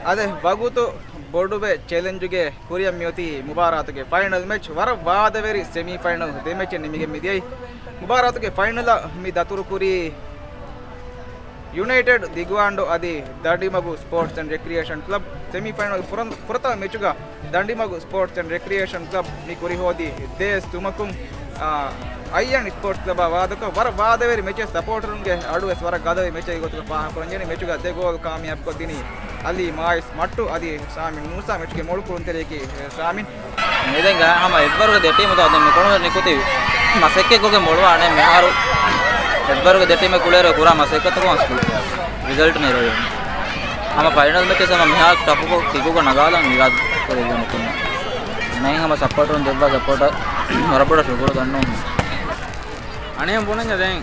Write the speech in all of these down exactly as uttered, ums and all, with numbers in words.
އަދި ވަގުތު ބޮޑުވެ ޗެލެންޖުގެ ކުރިއަށް މިއޮތީ މުބާރާތުގެ ފައިނަލް މެޗް. ވަރަށް ވާދަވެރި ސެމީ ފައިނަލް ދެ މެޗެއް ނިމިގެން މިދިޔައީ. މުބާރާތުގެ ފައިނަލަށް މި ދަތުރުކުރީ ޔުނައިޓެޑް ދިގުއާންޑު އަދި ދަނޑިމަގު ސްޕޯޓްސް އެންޑް ރެކްރިއޭޝަން ކްލަބް. ސެމީ ފައިނަލް ފުރަ-، ފުރަތަމަ މެޗުގަ ދަނޑިމަގު ސްޕޯޓްސް އެންޑް ރެކްރިއޭޝަން ކްލަބް މި ކުރިހޯދީ ދޭސް ތުމަކުން، އާ، އައިއެން ސްޕޯޓްސް ކްލަބާ ވާދަކޮށް، ވަރަށް ވާދަވެރި މެޗެއް. ސަޕޯޓަރުންގެ އަޑުވެސް ވަރަށް ގަދަވެ މެޗެއް ގޮތުގަ ފާހަގަކުރަންޖެހެނީ. މެޗުގަ ދެ ގޯލް ކާމިޔާބުކޮށްދިނީ އަލީ މާއިސް މައްޓު އަދި ސާމިން މޫސާ. މެޗުގެ މޮޅު ކުޅުންތެރިޔަކީ ސާމިން. މިދެން ގާ ހަމަ އެއްވަރުގެ ދެ ޓީމު ދޯ ދެން މިކޮޅު ނިކުތި މަސައްކަތްކޮށްގެން މޮޅުވާނެ. މިހާރު އެއްވަރުގެ ދެ ޓީމެއް ކުޅޭރު ކުރާ މަސައްކަތަކުން ރިޒަލްޓް ނެރެވޭނެ. ހަމަ ފައިނަލް މެޗެއް ހަމަ މިހާރު ޓަފުކޮށް ކިކުގަ ނަގާލަން އިރާދަ ކުރެއްވި ނުކުންނަ. ނައި ހަމަ ސަޕޯޓަރުން ދެއްވާ ސަޕޯޓަށް ވަރަށް ބޮޑަށް ޝުކުރު ދަންނަވަން. އަނެއް ބުނަންޏާ ދެން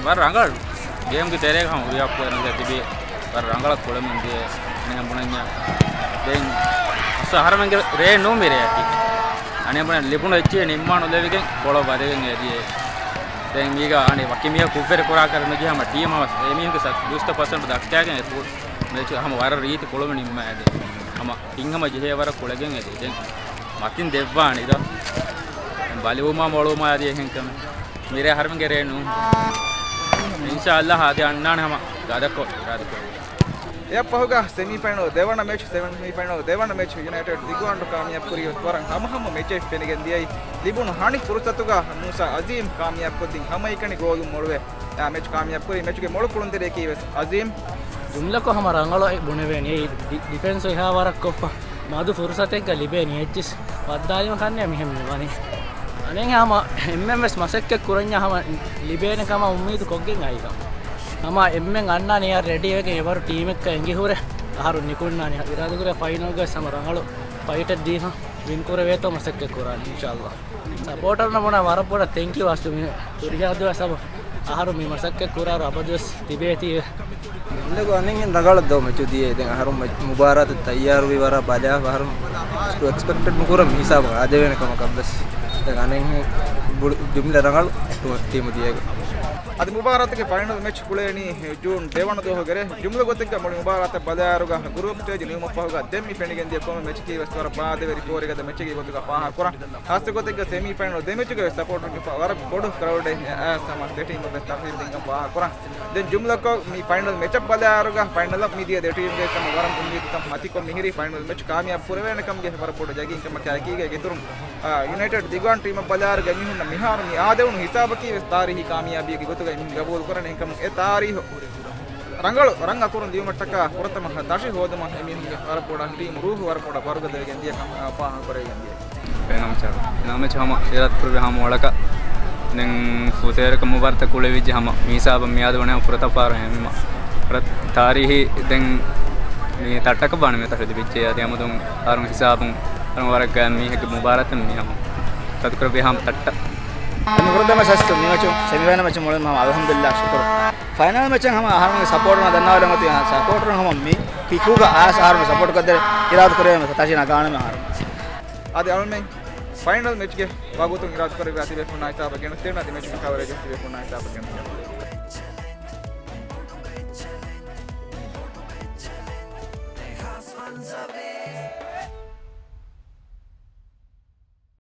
ވަރަށް ރަނގަޅު ގޭމްގެ ތެރޭގަ ހަމަ ހުރިހާ ޕްލޭޔަރުން ތިބި ވަރަށް ރަނގަޅަށް ކުޅެމުން ދިޔަ. އަނެއް ބުނަންޏާ ދެން އަސް އަހަރަމެންގެ ރޭ ނޫން މި ރެއަކީ. އަނެއް ބުނަން ލިބުނު އެއްޗެއް ނިންމާނުލެވިގެން ކޮޅަށް ވަދެގެން އެދިޔަ. ދެން މީގަ އަނެއް ވަކި މީހަކު ކުށްވެރި ކުރާކަށް ނުޖެހޭ ހަމަ ޓީމް ހަމަ އެމީހުންގެ ސަ-، ދުސްތަ ޕަސެންޓް ދައްކާގެން އެ ކު-، މެޗު ހަމަ ވަރަށް ރީތި ކުޅުމެއް ނިންމާ އެދި. ހަމަ ޓީމް ހަމަ ޖެހޭ ވަރަށް ކުޅެގެން އެދި. ދެން މަތިން ދެއްވާނެ ދޯ. ދެން ބަލިވުމާ މޮޅުވުމާ އަދި އެހެން ކަމެއް. މިރޭ އަހަރެމެންގެ ރޭ ނޫން. އިންޝާﷲ އަދި އަންނާނެ ހަމަ ގަދަކޮށް އިރާދަކުރެއްވި. އެއަށްފަހުގަ ސެމީފައިނަލް ދެވަނަ މެޗް، ސެމީފައިނަލް ދެވަނަ މެޗް ޔުނައިޓެޑް ދިގުއާންޑު ކާމިޔާބު ކުރީ ވަރަށް ހަމަހަމަ މެޗެއް ފެނިގެން ދިޔައީ. ލިބުނު ހަނި ފުރުސަތުގަ މޫސާ އަޒީމް ކާމިޔާބުކޮށްދިން ހަމައެކަނި ގޯލު މޮޅުވެ، އާ، މެޗް ކާމިޔާބު ކުރީ. މެޗުގެ މޮޅު ކުޅުންތެރިޔަކީ ވެސް އަޒީމް. ޖުމްލަކޮށް ހަމަ ރަނގަޅު ބުނެވޭނީ. އެއީ ޑި-، ޑިފެންސް އެހާ ވަރަށް ކޮށްފަ. މަދު ފުރުސަތެއްގަ ލިބޭނީ އެއްޗިސް ވައްދާލިމަ ކަންނޭ މިހެން މިވަނީ. އަނެއް ހަމަ އެންމެން ވެސް މަސައްކަތް ކުރަންޏާ ހަމަ ލިބޭނެ ކަމަށް އުއްމީދު ކޮށްގެން އައިކަމަށް. ހަމަ އެންމެން އަންނާނީ އާ ރެޑީވެގެން އެވަރު ޓީމެއްކަ އެނގިހުރެ އަހަރު ނިކުންނާނީ. އިރާދަކުރޭ ފައިނަލްގަ ހަމަ ރަނގަޅު ފައިޓެއް ދީފަ ވިން ކުރެވޭތޯ މަސައްކަތް ކުރާނީ އިންޝާﷲ. ސަޕޯޓަރުންނަށް ބުނާ ވަރަށް ބޮޑަށް ތެންކް ޔޫ އަސްލު މި ހުރިހާ ދުވަސް ހަމަ އަހަރު މި މަސައްކަތް ކުރާރު އަބަދުވެސް ތިބޭތީވެ. އިނދެގު އަނެއްހެން ރަނގަޅަށް ދޯ މެޗު ދިޔައީ. ދެން އަހަރުން މެޗް މުބާރާތު ތައްޔާރުވި ވަރަށް ބަލާ އަހަރުން އެކްސްޕެކްޓެޑް ނުކުރަން މި ހިސާބަށް އާދެވޭނެ ކަމަކަށް ވެސް. ދެން އަނެއްހެން ބު-، ޖުމްލަ ރަނގަޅު ޓީމު ދިޔައިގެ. އަދި މުބާރާތުގެ ފައިނަލް މެޗް ކުޅޭނީ ޖޫން ދެވަނަ ދުވަހުގެ ރޭ. ޖުމްލަ ގޮތެއްގަ މުޅި މުބާރާތަށް ބަލާއިރުގަ ގްރޫޕް ސްޓޭޖް ނިމުމަށްފަހުގަ ދެން މި ފެނިގެންދިޔަ ކޮންމެ މެޗަކީ ވެސް ވަރަށް ބާދަވެރި ފޯރިގަދަ މެޗެއްގެ ގޮތުގަ ފާހަގަކުރަން. ހާއްސަ ގޮތެއްގަ ސެމީ ފައިނަލް ދެ މެޗުގަ ވެސް ސަޕޯޓަރުންގެ ފަ-، ވަރަށް ބޮޑު ކްރައުޑެއް އައިސް ހަމަ ދެ ޓީމުން ވެސް ތަރުހީބު ދިންކަން ފާހަގަކުރަން. ދެން ޖުމްލަކޮށް މި ފައިނަލް މެޗަށް ބަލާއިރުގަ ފައިނަލަށް މިދިޔަ ދެ ޓީމުގެ ހަމަ ވަރަށް އުއްމީދުތައް މަތިކޮށް މިހިރީ ފައިނަލް މެޗް ކާމިޔާބު ކުރެވޭނެ ކަމުގެ ވަރަށް ބޮޑު ޔަގީންކަމަކާ އެކީގަ އިތުރުން، އާ، ޔުނައިޓެޑް ދިގުއާން ޓީމަށް ބަލާއިރުގަ އެމީހުންނަށް މިހާރު މި އާދެވުނު ހިސާބަކީ ވެސް ތާރީހީ ކާމިޔާބީގެ ގޮތުގަ އެމީހުން ގަބޫލު ކުރަން. އެހެންކަމުން އެ ތާރީހު ރަނގަޅު ރަން އަކުރުން ދިޔުމަށްޓަކާ ފުރަތަމަ ދަށި ހޯދުމަށް އެމީހުންގެ ވަރަށް ބޮޑަށް ޓީމު ރޫހު ވަރަށް ބޮޑަށް ވަރުގަދަވެގެން ދިޔަ ކަމަށް ފާހަގަކުރެވިގެން ދިޔަ. ފެނަމް ޗާރ. ފެނަމް މެޗް ހަމަ އިރާދަކުރެއްވި ހަމަ އޮޅަކަށް. ދެން ފުތޭރަކަށް މުބާރާތަށް ކުޅެވިއްޖެ ހަމަ މީސާބަށް މިއާދެވުނެ ފުރަތަފާރު ހެމިމަ. ތާރީހީ ދެން މި ތައްޓަކަށް ބާނަމޭ ތަހުދިބިއްޖެ އަދި އަމުދުން އަރުން ހިސާބުން އަރުން ވަރަށް ގާތް މީހެއްގެ މުބާރާތެއް މީ ހަމަ. ތަދުކުރެއްވި ހަމަ ތައްޓަ. މި ހުރަދަމަ ސަސްތު މި މެޗު ސެމިފައިނަލް މެޗު މޮޅެމް ހަމަ އަލްހަމްދުލިއްލާ ޝުކުރު. ފައިނަލް މެޗެއް ހަމަ އަހަރުމެންގެ ސަޕޯޓުން ދަންނަވަލަން އޮތީ ސަޕޯޓުން ހަމަ މި ކިކުގަ އައިސް އަހަރުމެން ސަޕޯޓު ކޮށްދެރެ އިރާދަ ކުރެވޭ ތަށި ނަގާނަމޭ އަހަރު. އަދި އަޅުމެން ފައިނަލް މެޗްގެ ވަގުތުން އިރާދަ ކުރެއްވި ތިބޭފުޅުންނާ ހިސާބަށް ގެނެސްދޭނަ އަދި މެޗުގެ ކަވަރޭޖް ތިބޭފުޅުންނާ ހިސާބަށް ގެނެސްދޭނަ.